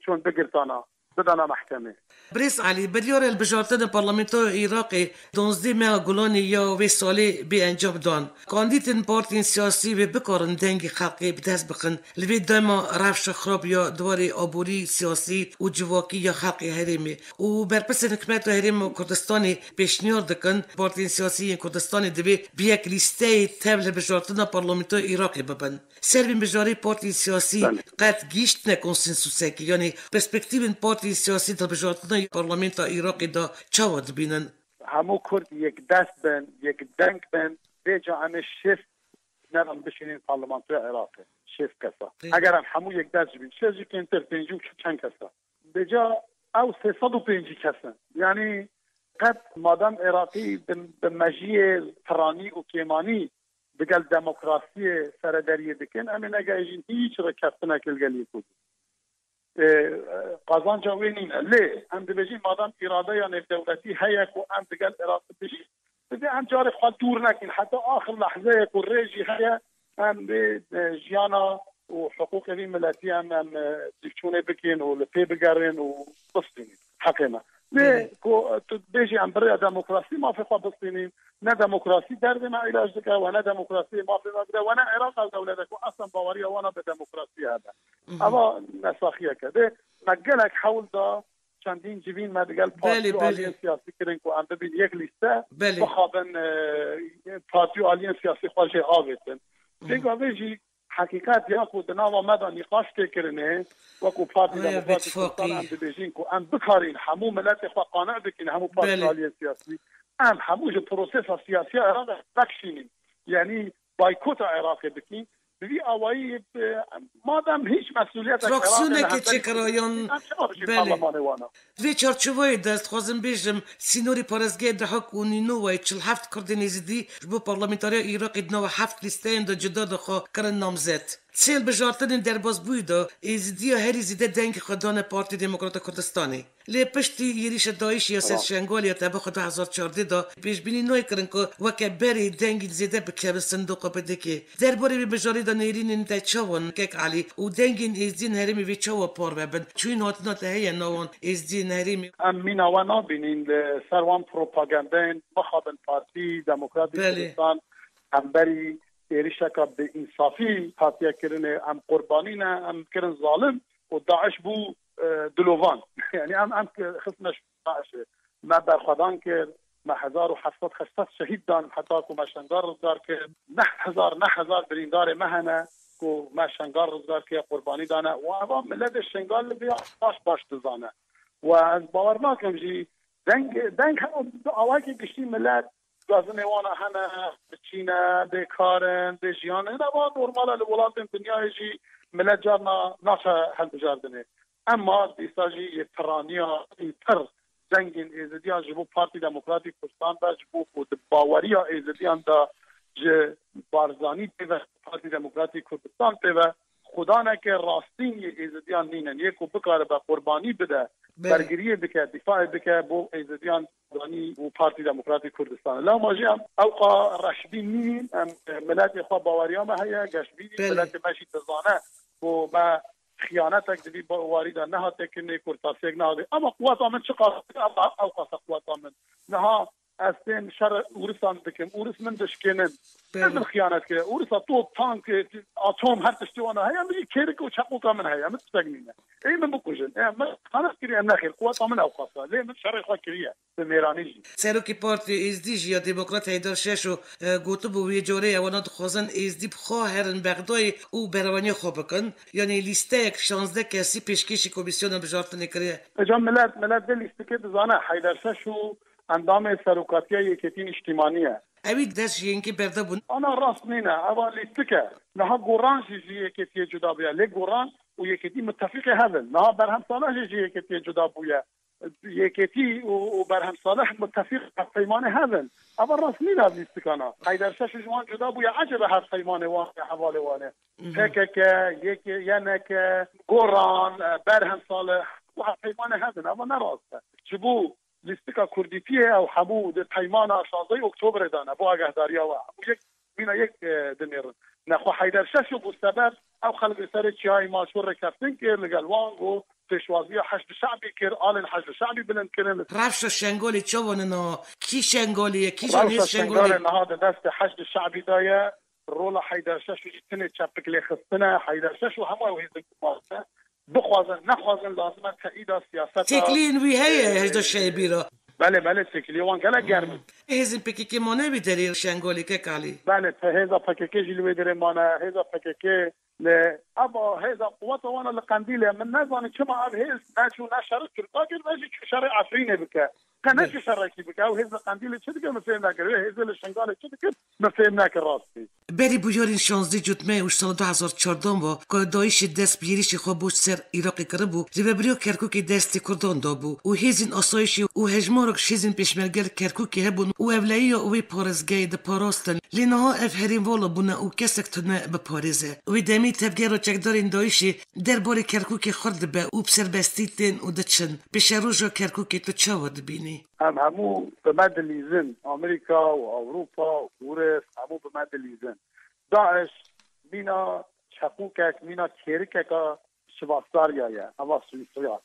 çûn bigirtana, bidana mehkemê. Birêz Elî, biryara hilbijartina Parlamentoya Iraqê duwazdeh meha Gulanê ya wê salê bê encam dan. Kandîdên partiyên siyasî wê bikarin dengê xelkê bi dest bixin. Li vê dema rewşa xirab ya di warê aborî, siyasî û civakî ya xelkê herêmê û berpirsên hikûmeta Herêma Kurdistanê pêşniyar dikin, partiyên siyasî yên Kurdistanê divê bi yek lîsteyê tev hilbijartina Parlamentoya Iraqê bibin. Ser vê mijarê partiyên siyasî Belê. qet gihîştine konsensusekê, yanî perspektîvên partiyên siyasî di hilbijartina parlamenta Iraqê de çawa dibînin? Hemû Kurd yekdest bin, yekdeng bin, vêca em ê şêst nerin bişînin parlamentoya Iraqê. Şêst kesa. Pê- Eger em hemû yekdest jî bin, şêst jî kêmtir, pêncî û çend kesa. Vêca ew sê sed û pêncî kes in. Yanî qet madem Iraqî bi, bi mejiyê piranî û kêmanî digel demokrasiyê serederiyê dikin, em ê negehêjin hîç rêkeftinekê li gel yek û du. E, qazanca wê nîne. Lê em dibêjin, madem îradeya nêvdewletî heye ku em digel Iraqê bijîn, divê em carê xwe dûr nekin. Heta axir lehzeyê ku rê jî heye, em bê, e, jiyana û hiqûqê vî miletî em, em, e, dîvçûnê bikin û li pê bigerin û bistînin heqê me. Lê Belê. ku, e, tu dibêjî em bi rêya demokrasî mafê xwe bistînin, ne demokrasî derdê me îlac dike, we ne demokrasî mafê me dide, we ne Iraq ew dewlet e ku eslen baweriya wana bi demokrasî hebe. Mhm. Eva nesaxiyek e. Dê me gelek hewl da çendîn civîn me digel Belê, partî û belê. aliyên siyasî kirin ku em bibîn yek lîste, Belê. bixabin, e, partî û aliyên siyasî xwe jê avêtin. Mhm. Vê gavê jî Heqîqet ya ku di nava me de nîqaş tê kirinê, wekû Partî Demokratîk Kurdistan em dibêjin ku em bikarîn hemû miletê xwe qane bikin, hemû partî aliyên siyasî, em hemû ji prosesa siyasiya Iraqê vekişînin. Yanî baykota Iraqê bikin. Bi vî awayî, e, madem hîç mesûliyetek Fraksiyoneke çêkira yan, em çawa bijîn parlemanê wana? Di vê çarçoveyê de ez dixwazim bêjim, sînorê parêzgehê Dihok û Nînowayê çil heft Kurdên Êzidî ji bo parlamentariya Iraqê di nava heft lîsteyên de cuda de xwe kirin namzet. Di sêl bijartinên derbasbûyî de Êzidiya herî zêde dengê xwe dane Partî Demokrata Kurdistanê. Lê piştî êrîşa DAIŞê ya ser Şengalê ya teba xwe du hezar çardeh de pêşbînî nayê kirin ku weke berê dengên zêde bikevin sindoqa P D K'ê. Derbarê vê mijarê de nêrînên te çawa ne kek Elî û dengên êzdiyên herêmê vê çawa parve bin? Çûyîn hatina te heye nav wan êzdiyên herêmê? Em mîna we nabînîn li ser wan propagandeyên mixabin Partî Demokratîk Belê. Kurdistan hemberî êrişeka bi însafî hatiye kirinê. Em qurbanî ne, em kirin zalim û DAIŞ bû, e, dilovan. Yanî em, em xistine DAIŞê. Me berxwedan kir, me hezar û heft sed heşt sed şehîd dan heta ku me Şengal rizgar kir. Neh hezar, neh hezar birîndarê me hene ku me Şengal rizgar kir, qurbanî dane. Û eva miletê Şengalê vê baş baş dizane. Û ez bawer nakim jî deng, deng hema bi awayekî giştî milet gazinê wana hene, biçî ne, bêkar in, bê jiyan in. Eva normal e, li welatên dinyayê jî milet carna naçe hilbijardinê. Ema dîsa jî yê piraniya, yê pir dengên Êzidiyan ji bo Partî Demokratîk Kurdistan be, ji bo ku di baweriya Êzidiyan de ji Barzanî pê ve, Partî Demokratîk Kurdistan pê ve, xudaneke rastîn yê Êzidiyan nînin. Yê ku bikaribe qurbanî bide, Belê. bergiriyê bike, dîfaê bike bo Êzidiyan, Barzanî û Partî Demokratîk Kurdistan. Lewma jî em ewqa reşbîn nînin, em, e, miletê xwe baweriya me heye, geşbînî, Belê. miletê me jî dizane ku me xiyanetek di vî warî de nehate kirinê, kurtasiyek nehate. Ama quweta min çiqas, ama ew qasa quweta min. Niha ez tên şer Ûrisan dikim. Ûris min dişkênin. Belê. Ne min xiyanet kiriye. Ûrisa top, tank, atom, her tiştê wana heye. Min jî kêrik û çeqoka min heye. Min tiştek nîne. Ê min bikujin. Ê min xiyanet kiriye. Nexêr. Quweta min ew qasa. Lê min şerê xwe kiriye. Bi mêranî jî. Serokê Partiyê Êzdî jî ya Demokrat Heydar Şeşo, e, gotibû, wê carê ewana dixwazin Êzdî bi xwe herin Bexdayê û berevaniya xwe bikin. Yanî lîsteyek şazdeh kesî pêşkêşî Komîsyona Bijartinê kiriye. Îca milet, milet vê lîstikê dizane. Heyder Şeşo endamê serokatiya Yekêtî Niştîmanî ye. Ewî dest ji yekê berdabûn. Ana rast nîne, eva lîstik e. Niha Goran jî ji Yekêtiyê cuda bûye. Lê Goran û Yekêtî mutefîqê hev in. Niha Berhem Salih jî ji Yekêtiyê cuda bûye. Yekêtî û, û Berhem Salih mutefîq hevpeymanê hev in. Eva rast nîne ev lîstikana. Heyder Şeşo ji wan cuda bûye. Ecebe hevpeymanê wan ê, hevalê wan ê. P K K, Y K, Y N K, Goran, e, Berhem Salih, û hevpeymanê hev in. Eva ne rast e. Ji bo lîstika Kurdîtiyê ew hemû di peymana şazdehê Oktobrê de ne. Bo agehdariya we. Hemû yek, mîna yek, e, dinêrin. Nexwe Heyder Şeşo bû sebeb ew xelkê serê çiyayê Maço rêkeftin kir, li gel wan got, pêşwaziya Heşd Şe'bî kir, alên Heşd Şe'bî bilind kirin. Rewşa Şengalê çawa ne niha? Kî Şengalê ye? Kîjan hêz Şengalê? Rewşa Şengalê niha di destê Heşd Şe'bî de ye. Rola Heyder Şeşo jî tenê çepik lê xistine. Heyder Şeşo hemû ew hêzin ku mane, bixwazin, nexwazin, lazim e teîda siyaseta, Têkiliyên wî heye, e, Heşda Şe'bî re? Belê, belê, têkiliyê wan gelek germ in. Hêzên P K K mane wî derê Şengalê, kek Elî? Belê, hêza P K K jî li wê derê mane, hêza P K K li, eva hêza quweta wan a li Qendîlê. Min nezanî çima ev hêz neçû ne şerê Tirka kir, ne jî çû şerê Efrînê bike. Qe neçû şerekî bike. Ew hêz li Qendîlê çi dike, min fêm nekir. Wê hêzê li Şengalê çi dikir, min fêm nekir rastî. Berî bûyerên şazdeh Cotmehê û ji sala du hezar çardeh ve, ku DAIŞê dest bi êrîşê xwe bo ser Iraqê kiribû, rêvebiriya Kerkûkê destê Kurdan dabû û hêzên asayişê û hejmarek ji hêzên pêşmerge li Kerkûkê hebûn û ewlehiya wê parêzgehê diparastin. Lê niha ev herêm vala bûne û kesek tune biparêze. Wê demê tevgera çekdarên DAIŞê derbarê Kerkûkê xurt dibe û bi serbestî tên û diçin. Pêşeroja Kerkûkê tu çawa dibînî? Em hemû bi me dilîzin. Amerîka û Ewropa û Ûris hemû bi me dilîzin. DAIŞ mîna çeqûkek, mîna kêrikeka şivastarya ye, eva Swîsriya.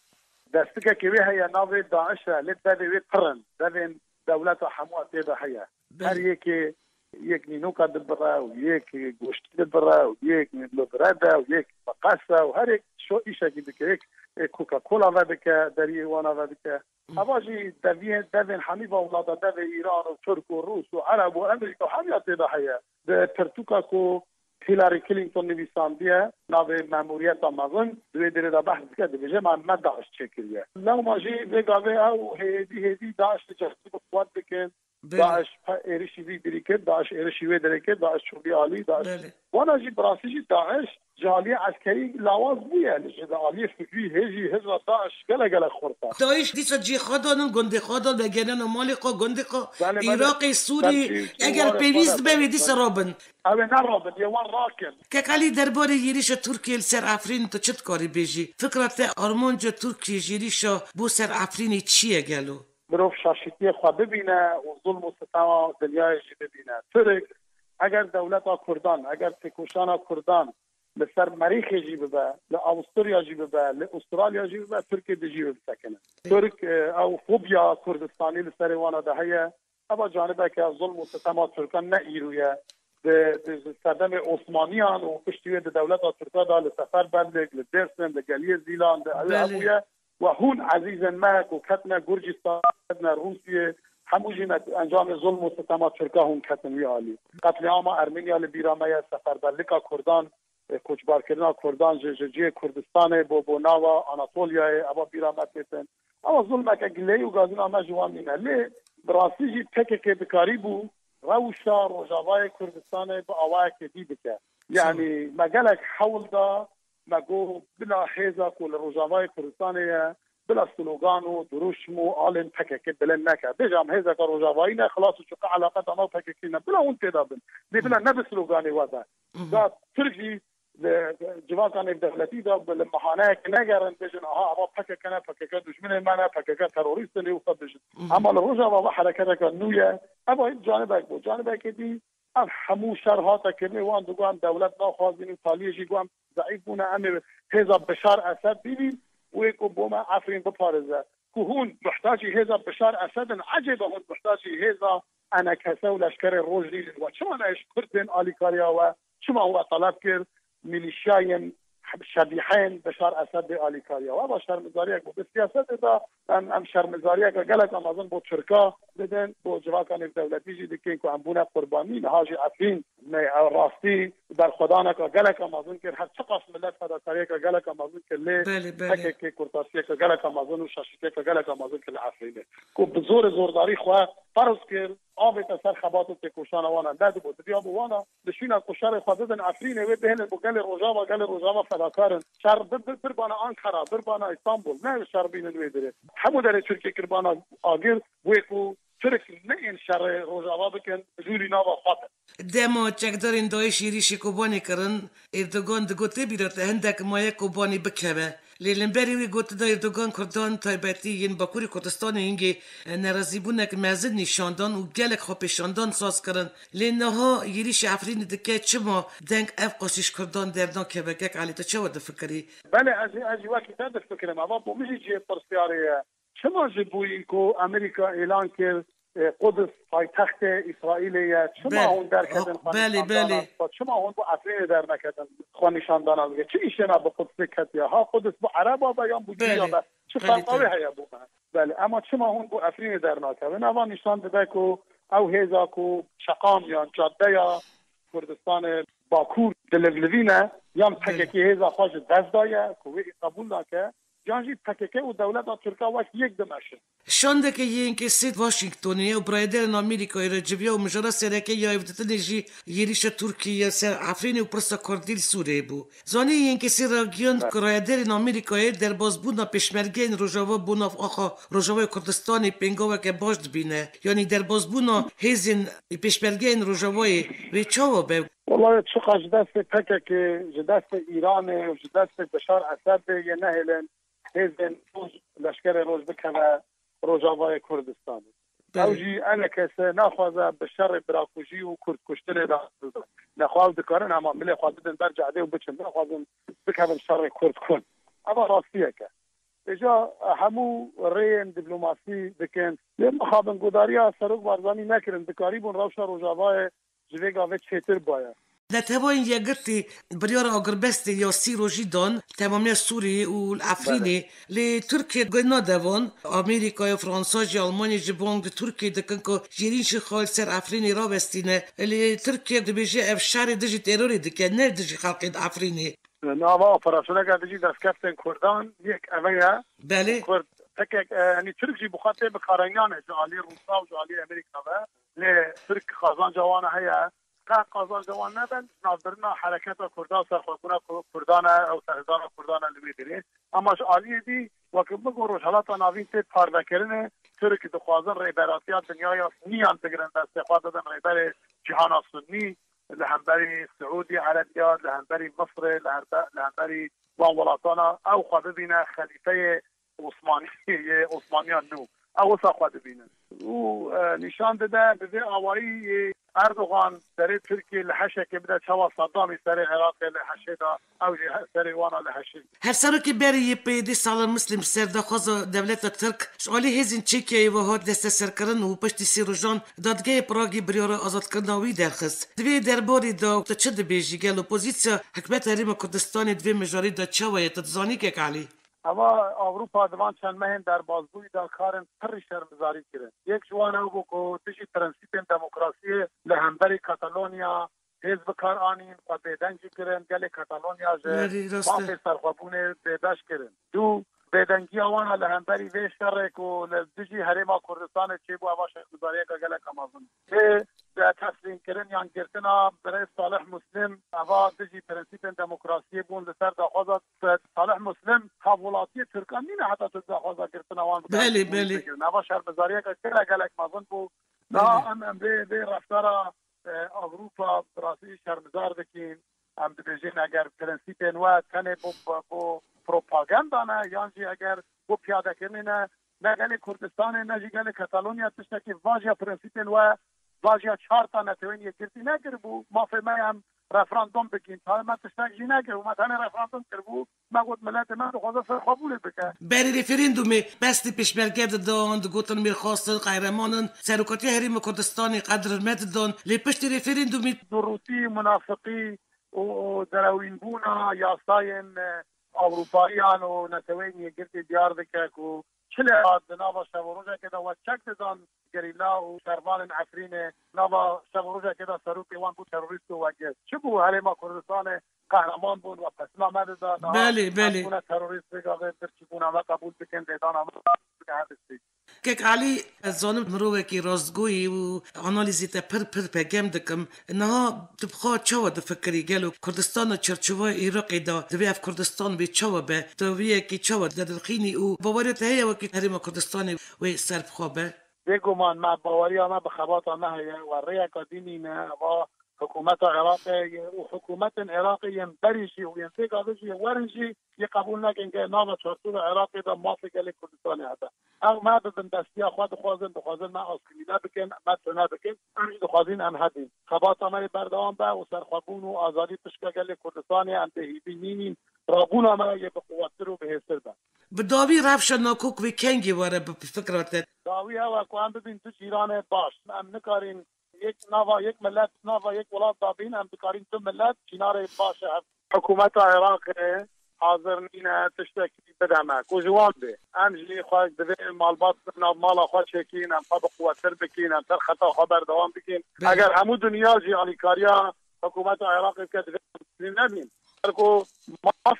Destikekê wê heye, navê DAIŞ e, lê devê wê pir in. Devên dewleta hemû tê de heye. Her yekê, yek nînoka dibire û yek goştî dibire û yek li bire de û yek meqes e û her yek şo îşekî dike. Yek, e, Coca-Cola vedike, deriyê wana vedike. Eva jî deviyên, devên hemî va welata, devê Îran û Tirk û Rûs û Ereb û Amerîka hemiya tê de heye. Di pirtûka ku Hillary Clinton nivîsandiye navê memûriyeta mezin, di wê derê de behs dike, dibêje, me, me DAIŞ çêkiriye. Lewma jî vê gavê ew hêdî hêdî DAIŞ li cihê bi quwet dikin. Belê. DAIŞ pe-, êrişî vî derî kir, DAIŞ êrişî wê derê kir, DAIŞ çû vî alî, DAIŞ. Belê. Wana jî bi rastî jî DAIŞ ji aliyê eskerî lawaz bûye, li ji aliyê fikrî hê jî hêza DAIŞ gelek gelek xurt e. DAIŞ dîsa cihê xwe danin, gundê xwe dan, vegeriyane malê xwe, gundê xwe, Belê, belê. Îraqê, Sûrî, Belkî eger çû pêwîst warê be wê dîsa rabin. Ew ê nerabin, yê wan rakin. Kek Elî, derbarê yêrîşa Tirkiyê li ser Efrîn tu çi dikarî bêjî? Fikra te, armanca Tirkiyê ji yêrîşa bo ser Efrînê çi ye gelo? Mirov şaşîtiyê xwe bibîne û zulm û sitema dinyayê jî bibîne. Tirk, eger dewleta Kurdan, eger têkoşana Kurdan li ser Merîxê jî bibe, li Awusturya jî bibe, li Ustralya jî bibe, Tirkê dijî wê bisekine. Tirk, e, ew fobiya Kurdistanî li serê wana de heye. Eva canibeke zulm û sitema Tirkan ne îro ye. Di, di serdemê Osmaniyan û piştî wê di dewleta Tirka de li Seferberlik, li Dêrsim, li Geliyê Zîlan de ew Belê. hebûye. Ve hûn ezîzên me ku ketine Gurcistan, ketine Rûsiyê, hemû jî net-, encamê zulm û sitema Tirka hûn ketin wî alî. Qetlîama Ermeniya li bîra me ye, seferberlika Kurdan, e, koçbarkirina Kurdan ji, ji cihê Kurdistanê bo, bo nava Anatoliyayê, eva bîra me têtin. Ewa zulmeke gileyî û gazina me ji wan nîne. Lê bi rastî jî P K K dikarîbû rewşa Rojavayê Kurdistanê bi awayekê dî bike. Yanî me gelek hewl da, me got bila hêza ku li Rojavayê Kurdistanê ye, bila slogan û dirûşm û alên P K K bilind neke. Bêje em hêzeke Rojavayî ne, xilas û çiqa eleqeta me û P K K ne. Bila hûn tê de bin. Lê bila ne bi sloganê we be. Mhm. Da Tirk jî li, li civaka nêvdewletî de bi, li mihaneyek negerin, bêjin, aha, eva P K K ne, P K K dijminê me ne, P K K terorîst in, ê wisa bijin. Mhm. Ema li Rojava ve hereketeke nû ye. Eva hîn canibek bû. Canibekê dî ev hemû şer hate kirinê, wan digot em dewlet naxwazin û taliyê jî got em zeîf bûne, em ê hêza Bişar Esed bînîn, wê ku bo me Efrîn biparêze. Ku hûn muhtacî hêza Bişar Esed in, ecêbe hûn muhtacî hêza enekese û leşkerê Rojhilî in? Wa çima ne ji Kurd bên alîkariya we? Çima we teleb kir milîşyayên şebîheyên Bişar Esed bê alîkariya we? Eva şermizariyek bû. Di siyasetê de em, em şermizariyeke gelek mezin bo Tirka didin, bo civaka nêvdewletî jî dikin ku em bûne qurbanî. Niha jî Efrîn me, ew rastî berxwedaneke gelek mezin kir. Her çiqas millet fedakariyeke gelek mezin kir, lê Belê, belê. P K K kurtasiyeke gelek mezin û şaşîtiyeke gelek mezin kir li Efrînê. Ku bi zorê zordarî xwe ferz kir, avête ser xebat û têkoşana wana. Nedibû, didiya bû wana, li şûna ku şerê xwe didin Efrînê, wê bihêlin bo gelê Rojava, gelê Rojava fedakar in. Şer bir, bir, bir bana Ankara, bir bana İstanbul. Ne şer bînin wê dirê. Hemû derê Tirkiyê kir bana agir, wê ku Tirk neyên şerê Rojava bikin, jûrî nava xwe bin. Dema çekdarên DAIŞ êrîşî Kobanê kirin, Erdogan digot tê bîra te hindek maye Kobanê bikeve. Lê li hemberî wî gotina Erdogan Kurdan taybetî yên Bakurê Kurdistanê hingê nerazîbûnek mezin nîşan dan û gelek xwepêşandan saz kirin. Lê niha êrîşî Efrînê dike, çima deng ev qasî ji Kurdan dernakeve? Kek Elî, tu çawa difikirî? Belê, ez, ez jî wekî te difikirim. Eva bo min jî cihê pirsyarê ye. Çima ji bo ku Amerîka êlan kir, e, Qudus paytextê Îsraîlê ye, çima Be-, hûn derketin ha, xwe belê, nîşan dana? Belê. Çima hûn bo Efrînê derneketin xwe nîşan dana bike? Çi îşê me bi Qudusê ketiye? Ha Qudus bo Ereba be yan bo Cûya Belê. be? Çi Belê, ferqa wê tabii. heye bo me? Belê, ema çima hûn bo Efrînê dernakevin? Eva nîşan dide ku ew hêza ku şeqam yan caddeya Kurdistanê Bakur dilivlivîne, yan Belê. P K K hêza xwe ji dest daye, ku wê qebûl nake, yan jî P K K û dewleta Tirka wek yek dimeşin. Şandeke Yênkesê Washingtonê û birayederên Amerîkayê re civiya û mijara sereke ya hevdîtinê jî êrîşa Tirkiyeyê ser Efrînê û pirsa Kurdî li Sûriyeyê bû. Zanî Yênkesê ragihand ku rayedarên Amerîkayê derbasbûna pêşmergeyên Rojava bo nav axa Rojavayê Kurdistanê pêngaveke baş dibîne. Yanî derbasbûna hêzên pêşmergeyên Rojavayê wê çawa be? Welaye çiqas ji destê P K K, ji destê Îranê û ji destê Beşar Esedê yê nehêlin hêzên roj, leşkerê roj bikeve Rojavayê Kurdistanê. Belê. Ew jî enekese naxwaze bi şerê birakujî û Kurd kuştinê de nexwe ew dikarin, ema milê xwe bidin ber cadê û biçin. Naxwazin bikevin şerê Kurd kun. Eva rastiyek e. Îja hemû rêyên diplomasî dikin. Lê mixabin godariya Serok Barzanî nekirin. Dikarîbûn rewşa Rojavayê ji vê gavê çêtir baye. Neteweyên Yekgirtî biryara agirbestê ya sî rojî dan temamiya Sûriyê û li Efrînê. Lê Tirkiye guh nade van. Amerîkayê, Fransa jî, Almanya jî bang li Tirkiye dikin ku jêrîn jî xal ser Efrînê rawestîne. Lê Tirkiye dibêje ev şerê dijî terorê dike, ne dijî xelkê di Efrînê. Nava operasyoneke dijî destkeftên Kurdan yek eve ye. Belê. Kurd, tekek, e, yanî Tirk jî bi xwe tê bikareniyane ji alî Rûsa û ji alî Amerîka ve. Lê Tirk qazanca wan heye. Qeh qazanca wan nebin, navbirina hereketa Kurdan, serxwebûna Ku-, Kurdan e, ew serhildana Kurdan e li wê derê. Ema ji aliyê dî, weke min got, Rojhelata Navîn tê parvekirinê, Tirk dixwazin rêberatiya dinyaya Sunniyan bigrin destê xwe, bibin rêberê cîhana Sunnî, li hemberî Siûdî Erebiya, li hemberî Misrê, li hembe-, li hemberî van welatana ew xwe bibîne xelîfeyê Osmanî yê Osmaniyan nû. Ew wisa xwe dibînin. Û, e, nîşan dide bi vê awayî yê Erdogan serê Tirkiyê li heşekê bide çawa Saddamî serê Iraqê li heşê da, ew jî he-, serê wana li heşê. Hevserokê berê Y P G'ê Salih Muslim ser daxwaza dewleta Tirk ji alî hêzên Çekiyayê ve hat desteserkirin û piştî sê rojan dadgehê Pragê biryara azadkirina wî derxist. Di vê derbarê de tu çi dibêjî? Gelo pozîsiya hikûmeta Herêma Kurdistanê di vê mijarê de çawa ye? Tu dizanî kek Elî? Eva Ewropa di van çend mehên derbazbûyî de karên pirrî şermizarî kirin. Yek ji wan ew bû ku dijî prensîpên demokrasiyê li hemberî Katalonya hêz bi kar anîn, xwe bêdeng jî kirin, gelê Katalonya ji Erê, rast e. Mafê serxwebûnê bêbeş kirin. Du, bêdengiya wan a li hemberî vê şerê ku li dijî Herêma Kurdistanê çêbû, eva şermizariyeke gelek mezin. Sê, de teslîmkirin yan girtina birêz Salih Muslim, eva dijî prensîpên demokrasiyê bûn li ser daxwaza Salih Muslim, hevwelatiyê Tirkan nîne heta tu daxwaza girtina wan bikare Belê, ji bo belê. Bigirin. Eva şermizariyeke gelek, gelek mezin bû. Belê. Niha em, em vê, vê reftara, e, Ewropa bi rastî şermizar dikin. Em dibêjin eger prensîpên we tenê bo, bo, bo propaganda ne, yan jî eger bo piyadekirinê ne, ne gelê Kurdistanê, ne jî gelê Katalonya tiştekî vajiya prensîpên we, vajiya çar ta netewên yekgirtî nekiribû. Mafê me em referandum bikin. Taye me tiştek jî nekir û me tenê referandum kiribû. Me got miletê me dixwaze serxwebûnê bike. Berî referandumê pestê pêşmerge didan, digotin mêrxas in, qehreman in, serokatiya Herêma Kurdistanê qedir hurmet didan. Lê piştî referandumê Durûtî, munafiqî û, û derewînbûna yasayên, e, Ewropayiyan û neteweyên yekgirtî diyar dike ku çi lê hat di nava şev û rojekê de we çek didan gerîla û şervanên Efrînê, nava şev û rojekê de serokê wan bû terorîst û we girt. Çi bû Herêma Kurdistanê qehreman bûn, we pesna me dida, niha Belê, belê. Em bûne terorîst, vê gavê birçîbûna me qebûl bikin, lêdana me bike her tiştî. Kek Elî, ez zanim mirovekî rastgoyî û analîzê te pir pir pegem dikim. Niha tu bi xwe çawa difikirî? Gelo Kurdistan di çarçoveya Iraqê de divê ev Kurdistan bê çawa be? Tu vê yekê çawa didirxînî û baweriya te heye wekî Herêma Kurdistanê wê serbixwe be? Bêguman me baweriya me bi xebata me heye, we rêyeka dînî ne, eva Hikûmeta Iraqê û hikûmetên Iraqê yên berî jî û yên vê gavê jî yên werin jî yê qebûl nekin ke nava çarçoveya Iraqê de mafê gelê Kurdistanê hebe. Ew me bi bindestiya xwe dixwazin, dixwazin me asîmîle bikin, me tune bikin. Em jî dixwazin em hebîn. Xebata me yê berdewam be û serxwebûn û azadî pişka gelê Kurdistanê em bêhîvî nînîn. Rabûna me yê bi quwettir û bihêztir be. Bi dawî rewşa nakok vê kengê were bi fikra te? Dawî ew e ku em bibîn du cîranê baş. Em nikarîn yek nava yek milet, nava yek welat dabîn, em dikarîn du milet cînarê baş e hev. Hikûmeta Iraqê hazir nîne tiştekî bide me ku ji wan bê. Em jî xwe divê malbat nav mala xwe çêkîn, em xwe bi quwettir bikîn, em ser xeta xwe berdewam bikîn. Belê. Eger hemû dinya jî alîkariya hikûmeta Iraqê bike, divê em teslîm nebîn. Her ku maf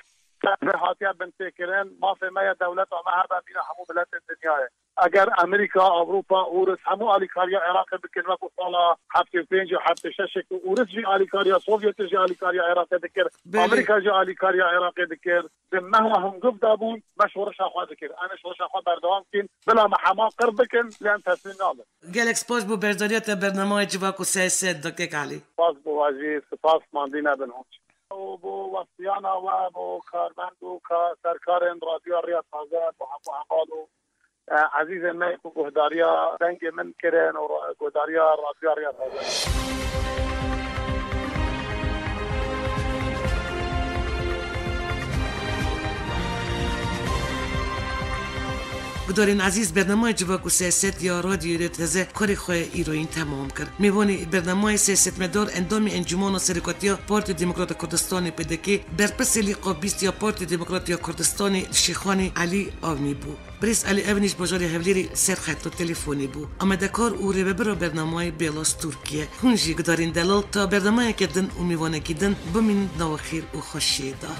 hatiye binpêkirin, mafê me ye dewleta me hebe mîna hemû miletên dinyayê. Eger Amerîka, Ewropa, Ûris hemû alîkariya Iraqê bikin, wekû sala heftê û pênc û heftê şeş ku Ûris jî alîkariya, Sovyet jî alîkariya Iraqê dikir, Belê. Amerîka jî alîkariya Iraqê dikir. Di meha hungiv de bûn, me şorişa xwe dikir. Em ê şorişa xwe berdewam bikin. Bila me hema qir bikin, lê em teslîm nabin. Gelek spas bo beşdariya te bernameyê Civak û Siyaset de kek Elî. Spas bo we jî, spas, mandî nebin hûn jî. Û bo westiyana we, bo karmend û ka-, serkarên Radyoya Riya Taze, bo hemû heval û, e, ezîzên me ku guhdariya dengê min kirin û ra-, guhdariya Radyoya Riya Taze. Bi Darên ezîz, bernameyê Civak û Siyaset ya Radyoyê Rêd Heze karê xwe îroyîn temam kir. Mêvanê bernameyê Siyasetmedar, endamê Encûmana Serokatiya Partiya Demokrata Kurdistanê, P D K, berpirsê lîqa bîst ya Partiya Demokrata ya Kurdistanê Şêxanê Elî Avnî bû. Birêz Elî Avnî ji bajarê Hewlêrê ser xeta telefonê bû. Amadekar û rêvebira bernameyê Bêlas Tirkiye. Hûn jî gudarên delal ta bernameyeke din û mêvanekî din bimînin di nava xêr û xweşiyê de.